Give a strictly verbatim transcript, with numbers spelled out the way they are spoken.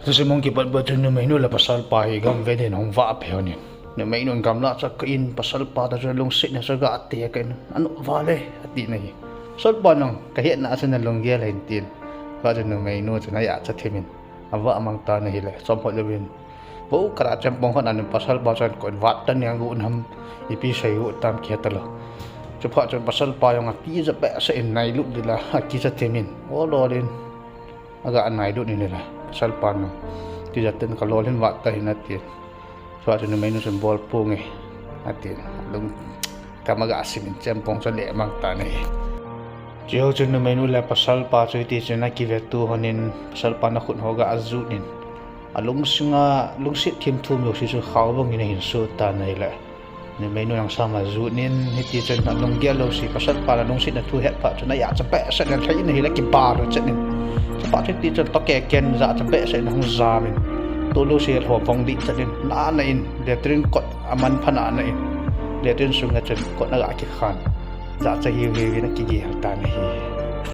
Chuche mong kipat bou chun numeinu le pasalpa hi gam vet in hung vah peh lhonin, numeinun gamlah chu akoi in, pasalpa toh chun alungsetna chu aga tei in, "Anuh vale," ati nahi. Pasalpa nung kahetna a chun alunggel ahin tin. Chuphat chun numeinu chun ajahcha thimin avah mang tan ahile, chomkhat jouvin, bou khat a chempong khat anin pasalpa chun kot vat tan in agot ham, ipi sei got tam kihe talou. Chuphat chun pasalpa jong akija behseh in nailut ding la akicha thimin, olol in aga nailut in ahile, pasalpa nung, tija tah in kalol hin vat ta hih in atin. Chuphat chun numeinu chun, "Bol ponge," atin. Alung kam aga simin chempong chu aleh mang tan ahi. Chujou chun numeinu le pasalpa chu hiti chun akivetou lhonin, pasalpan akhut ho aga jut in, alungsunga lungset thim thum jouse chu khao bangin ahin so tan ahile, numeinu jong asam ajut in, hiti chun alunggel jouse, pasalpan alungsetna thu ahet phat chun ajahcha behseh in alhai in ahile akibal u chet in. Chuphat chun hiti chun toh keken jahcha behseh in ahung jamin, tol jouse alho vong dih chet in, nana in, latrine kot aman pha nana in, latrine sunga chun kot aga kikhan, jahcha hiu hiuvin akigel tan ahi.